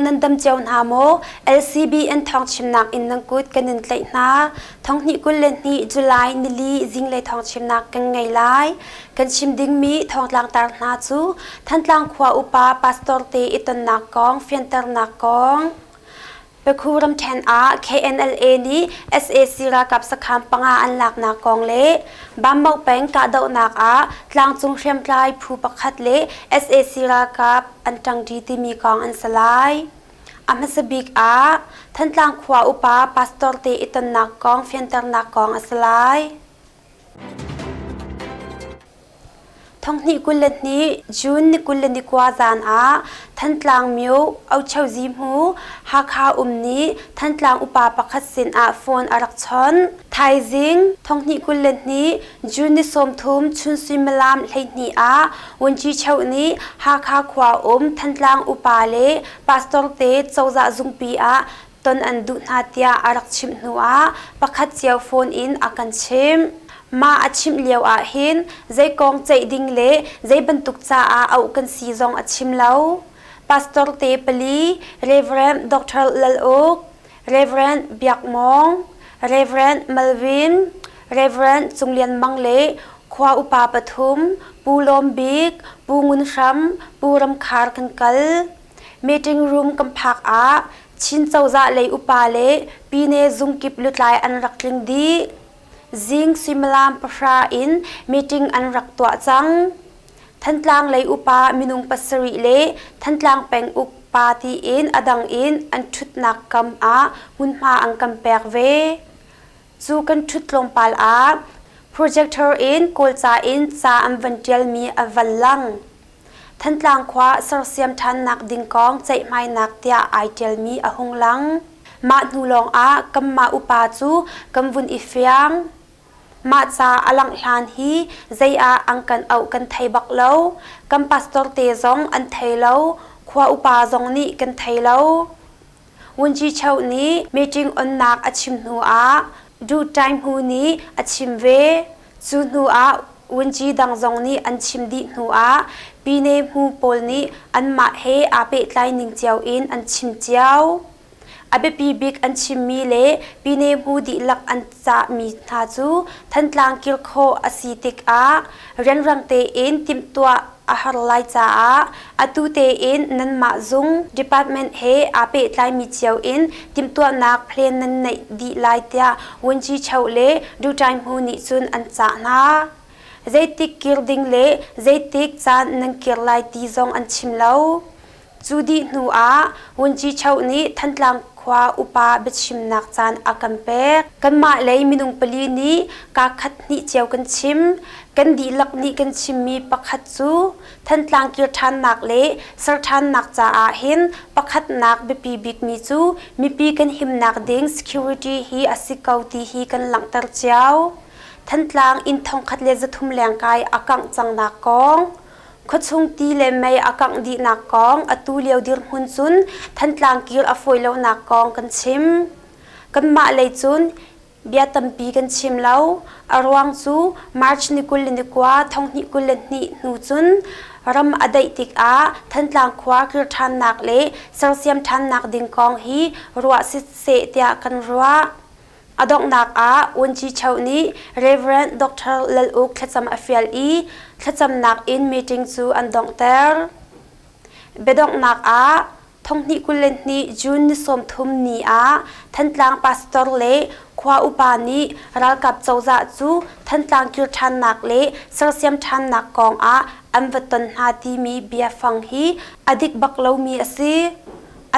nan dam cio hna maw? LCBN thawngchimnak in nan kut kan in tlaih hna. Thonghnih 22 July nili zinglei thawngchimnak kan ngei lai. Kan chim dingmi thawngtlangtar hna cu Thantlang khua upa pastor te i tonnak kong fianternak kong, Pakhu ramṭhen ah KNLA nih sac ralkap sakhan panga an laknak kong le Bammoh peng kahdohnak ah tlangcung hriamtlai phu pakhat le sac ralkap an ṭangṭi timi kong an si lai. A hmasa bik ah Thantlang khua upa pastor te i tonnak kong fianternak kong a si lai. Thonghnih 22 June ni 29 zan ah Thantlang myo Ochozi hmu Hakha um nih Thantlang upa pakhat sin ah phone a rak chawnh. Thaizing thonghnih 22 June ni 30 chun suimilam 12 ah Wunci Cheu nih Hakha khua um Thantlang upa le pastor te cozah zungpi ah ton an duh hna tiah a rak chimh hnuah pakhat cio phone in a kan chimh. Mah a chimh lio ah hin zei kong ceih ding le zei bantuk caah auh kan si zong a chim lo. Pastor te pali Reverend Dr. Lal Uk, Reverend Biak Mawng, Reverend Malvin, Reverend Cung Lian Mang le khua upa pathum Pu Lawm Bik, Pu Ngun Hram, Pu Ram Khar kan kal. Meeting room kan phak ah Chin cozah lei upa le pyine zungkip lutlai an rak tling dih. Zing suimilam 9 in meeting an rak tuah cang. Thantlang lei upa minung pasarih le Thantlang penguk pa tiin a dang in an ṭhutnak kam ah hmunhma an kan pek ve. Cu kan ṭhut tlawmpal ah projector in Kawlca in ca an van ṭialmi a van lang. Thantlang khua sersiam ṭhannak ding kong ceihmainak tiah ai ṭialmi a hung lang. Mah hnu lawngah kanmah upa cu kan vun i fiang. Mah ca a langh hlan hi zei ah an kan auh kan thei bak lo. Kan pastor te zong an thei lo. Khua upa zong nih kan thei lo. Wunci Cheu nih meeting onnak a chim hnu ah Duh Ṭaing Hu nih a chim ve. Cu hnu ah wunci dang zong nih an chim dih hnu ah Pyine hmu pawl nih anmah he aa pehtlai ning cio in an chim cio. A biapi bik an chimmi le Pyine hmu dihlak an cahmi hna cu Thantlang kir khawh a si tikah rianrang tein timhtuah a har lai caah atu tein nanmah zung department he aa pehtlaimi cio in timhtuahnak plan nan neih dih lai tiah Wunci Cho le Duṭaing Hmu nih cun an cah hna. Zeitik kir ding le zeitik caan nan kir lai ti zong an chim lo. Cu dih hnu ah Wunci Cho nih Thantlang khua upa biachimnak caan a kan pek. Kanmah lei minung pali nih kaa khat hnih cio kan chim. Kan dihlak nih kan chimmi pakhat cu Thantlang kir ṭhannak le ser ṭhannak caah hin pakhatnak biapi bikmi cu mipi kan himnak ding security hi a si ko ti hi kan langhter cio. Thantlang inn 1300 lengkai a kangh cangnak kong, Khuachung ti le mei a kangh dihnak kong atu lio dirhmun cun Thantlang kir a fawi lonak kong kan chim. Kanmah lei cun bia tampi kan chim lo. A ruang cu March ni 29 2022 hnu cun ram a daih tikah Thantlang khua kir ṭhannak le sersiam ṭhannak ding kong hi ruah siseh tiah kan ruah. A donghnak ah Wunci Cho nih Rev. Dr. Lal Uk thlacam a fial i thlacamnak in meeting cu an donghter. Biadonghnak ah thonghnih 22 June ni 30 ni ah Thantlang pastor le khua upa nih ralkap cozah cu Thantlang kir ṭhannak le sersiam ṭhannak kong ah an va ton hna timi biafang hi a dik bak lomi a si.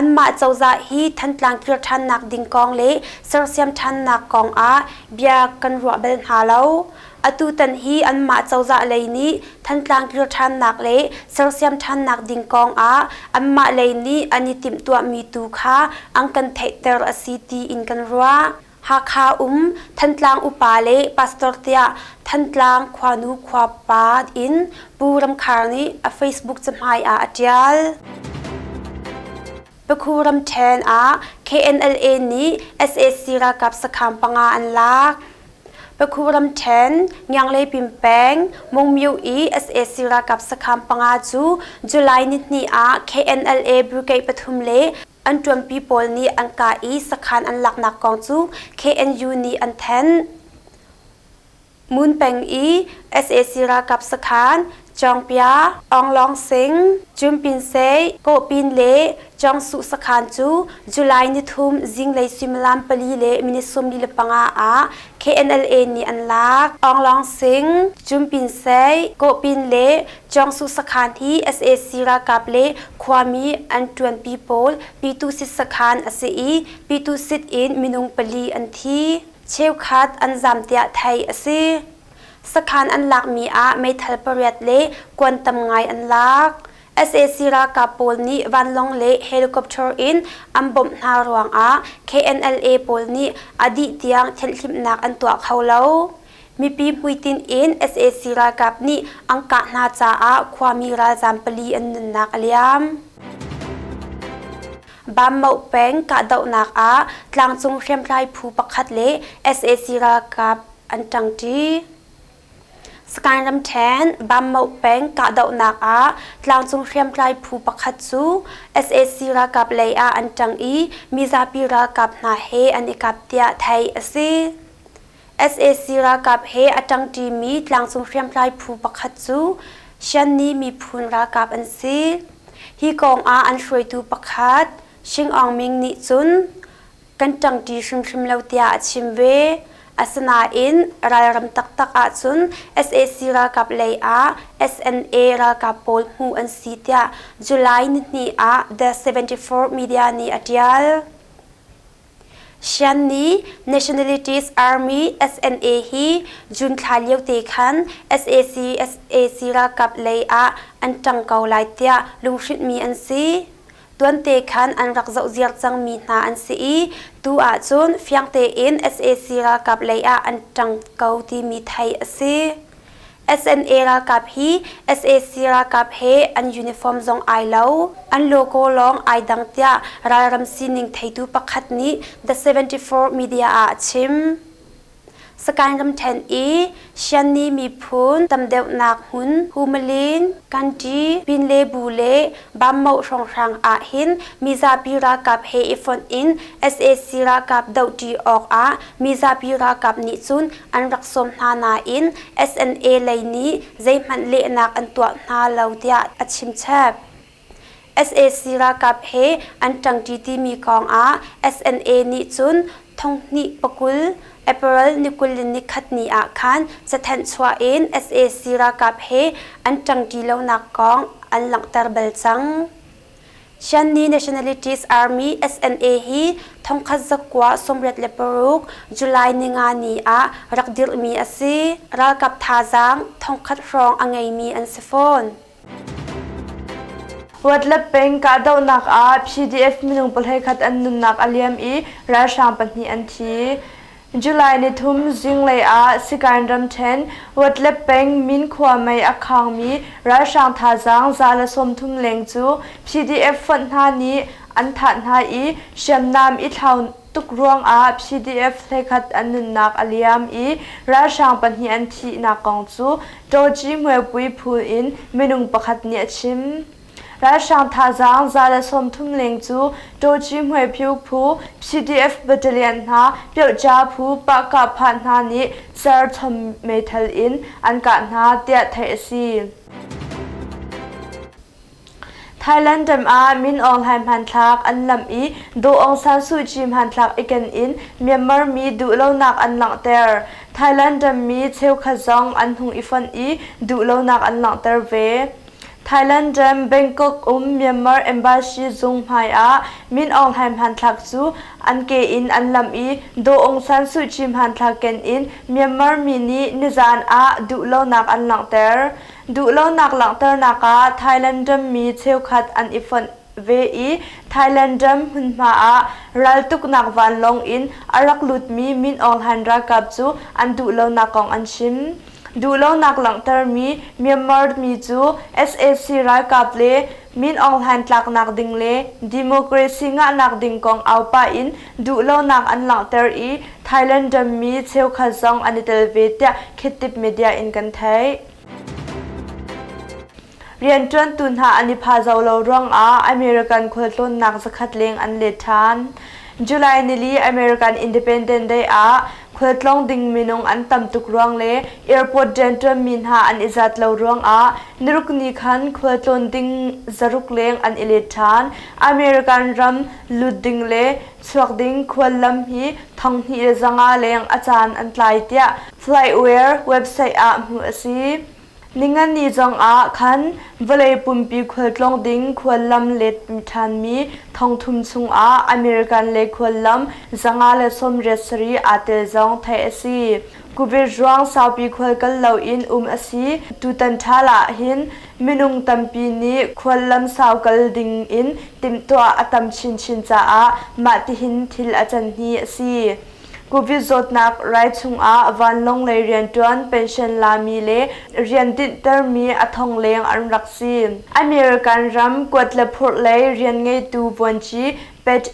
Anmah cozah hi Thantlang kir ṭhannak ding kong le sersiam ṭhannak kong ah bia kan ruah bal hna lo. Atutan hi anmah cozah lei nih Thantlang kir ṭhannak le sersiam ṭhannak ding kong ah anmah lei nih an i timhtuahmi tu kha an kan theihter a si tiin kan ruah. Hakha um Thantlang upa le pastor tiah Thantlang khuanu khuapa in Pu Ram Khar nih a Facebook cahmai ah a ṭial. Pakhu ramṭhen ah KNLA nih sac ralkap sakhan panga an lak. Pakhu ramṭhen Ngianglepin peng Mungmyo i sac ralkap sakhan panga cu July nihnih ah KNLA brigade pathum le an ṭuanpi pawl nih an kah i sakhan an laknak kong cu KNU nih an thanh. Mun peng i sac ralkap sakhan Cawngpia, Aung Sing, Cumpinsei, Kawhpin le Cawngsuh sakhan cu July nithum zinglei suimilam pali le minute 45 ah KNLA nih an lak. Aung Sing, Cumpinsei, Kawhpin le Cawngsuh sakhan hi sac ralkap le khuami an ṭuanpi pawl Pitusit sakhan a si i Pitusit in minung pali an thi. Cheukhat an zam tiah theih a si. Sakhan an lakmi ah meithal pariat le kuan tam ngai an lak. Sac ralkap pawl nih vanlawng le helicopter in an bawmh hna ruangah KNLA pawl nih a dih tiang thenhhlimhnak an tuah kho lo. Mipi hmuitinh in sac ralkap nih an kah hna caah khuami ralzaam pali an nunnak a liam. Bammoh peng kahdohnak ah tlangcung hriamtlai phu pakhat le sac ralkap an ṭangṭi. Sagaing ramṭhen Bammoh peng kahdohnak ah tlangcung hriamtlai phu pakhat cu sac ralkap lei ah an ṭang i mizapi ralkap hna he an i kap tiah theih a si. Sac ralkap he a ṭangṭimi tlangcung hriamtlai phu pakhat cu Shanni miphun ralkap an si. Hi kong ah an hruaitu pakhat Shing Aung Ming nih cun kan ṭangṭi hrimhrim lo tiah a chim ve. Asinain ralram taktak ahcun sac ralkap lei ah SNA ralkap pawl hmuh an si tiah July nihnih ah The 74 Media nih a ṭial. Shan nih Nationalities Army SNA hi June thla lio te khan sac sac ralkap lei ah an ṭang ko lai tiah lunghrinhmi an si. Tuante khan an rak zohziar cangmi hna an si i tu ahcun fiang tein sac ralkap lei ah an ṭang ko timi theih a si. SNA ralkap hi sac ralkap he an uniform zong ai lo, an logo lawng ai dang tiah ralram sining theitu pakhat nih The 74 Media ah a chim. Sagaing ramṭhen i Shanni miphun tam deuhnak hmun Humalin, Kanṭi, Pinlebu le Bammoh hrawnghrang ahhin mizapi ralkap he i fonh in sac ralkap dohṭi awkah mizapi ralkap nih cun an rak sawm hna nain SNA lei nih zeihmanh lehnak an tuah hna lo tiah a chimchap. Sac ralkap he an ṭangṭi timi kong ah SNA nih cun thonghnih pakul April ni 20 le nikhat ni ah khan cathanh chuah in sac ralkap he an ṭangṭi lonak kong an langhter bal cang. Shanni Nationalities Army SNA hi thongkhat zakua 86 July ninga ni ah rak dirhmi a si. Ralkap thazaang thongkhat hrawng a ngeimi an si fawn. Watlap peng kahdohnak ah PDF minung pahleikhat an nunnak a liam i ralhrang pahnih an thi. July nithum zinglei ah Sagaing ramṭhen Watlep peng Minkhua mei a khangmi ralhrang thazaang 130 leng cu PDF fonh hna nih an thah hna i hriamnam i thlau tuk ruangah PDF hlekhat an nunnak a liam i ralhrang pahnih an thihnak kong cu Tawci Hmualpui phu in minung pakhat nih a chim. Ralhrang thazaang 130 leng cu Tawci Hmuaiphiu phu, PDF battalion hna, Pyohja phu, Pahkahphah hna nih serchom meithal in an kah hna tiah theih a si. Thailand ram ah Min Aung Hlaing hmanthlak an lamh i Daw Aung San Suu Kyi hmanthlak i ken in Myanmar mi duhlonak an langhter. Thailand rammi cheukhat zong an hung i fonh i duhlonak an langhter ve. Thailand ram Bangkok um Myanmar Embassy zung hmai ah Min Aung Hlaing hmanthlak cu an ke in an lamh i Daw Aung San Suu Kyi hmanthlak ken in Myanmar mi nih nizaan ah duhlonak an langhter. Duhlonak langhternak ah Thailand rammi cheukhat an i fonh ve i Thailand ram hmunhma ah raltuknak vanlawng in a rak lutmi Min Aung Hlaing ralkap cu an duhlonak kong an chim. Duhlonak langhtermi Myanmar mi cu sac ralkap le Min Aung Hlaing tlaknak ding le democracy ngahnak ding kong au pah in duhlonak an langhter i Thailand rammi cheukhat zong an i tel ve tiah Khettip media in kan theih. Rianṭuantu hna an i phazo lo ruangah American khualtlawnnak zakhat leng an let ṭhan. July nili American Independence Day ah khualtlawng ding minung an tam tuk ruang le airport rianṭuanmi hna an i zat lo ruangah niruk ni khan khualtlawn ding zaruk leng an i let ṭhan. American ram lut ding le chuak ding khuallam hi 2500 leng a caan an tlai tiah Flyware website ah hmuh a si. Ningani zongah khan vawlei pumpi khualtlawng ding khuallam let ṭhanmi thongthum chungah American lei khuallam 587 aa tel zong theih a si. Covid ruang saupi khual kal loin um a si. Tutan ṭhal ah hin minung tampi nih khuallam sau kal ding in timhtuah a tam chinchin caah mah tihin thil a can hi a si. Covid zawtnak rai chungah vanlawng lei rianṭuan pension lami le rian dinhtermi a thong leng an rak si. American ram kuat le phurh lei rian ngeitu vuanci Pat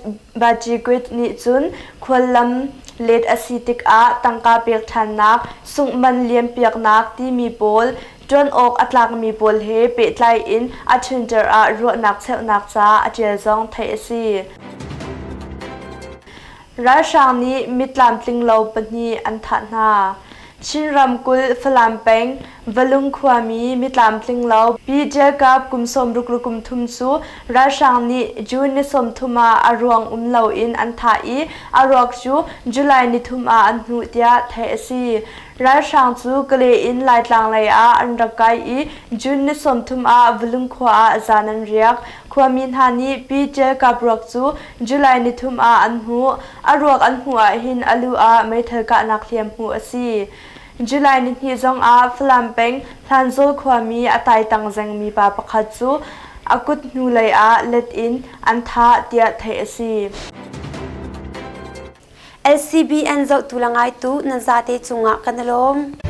Buttigieg nih cun khuallam let a si tikah tangka pek ṭhannak, sunghman liampiaknak timi pawl ṭuan awk a tlakmi pawl he pehtlai in a Twitter ah ruahnak cheuhnak ca a ṭial zong theih a si. Ralhrang nih mitlamtling lo pahnih an thah hna. Chin ramkulh Falam peng Valung khuami mitlamtling lo Pi Tial Kap kum 60 le kum thum cu ralhrang nih June ni 30 ah a ruang um loin an thah i a ruak cu July ni thum ah an hmuh tiah theih a si. Ralhrang cu Kale in Laitlang lei ah an rak kai i June ni 30 ah Valung khua ah zan an riak. Khuami hna nih Pi Tial Kap ruak cu July nithum ah an hmuh. A ruak an hmuh ahhin a lu ah meithal kahnak hliam hmuh a si. July nihnih zongah Falam peng Hlanzawl khuami a taitang zengmi pa pakhat cu a kut hnulei ah let in an thah tiah theih a si. LCBN zohtu le ngaitu nan zate cungah kan i lawm.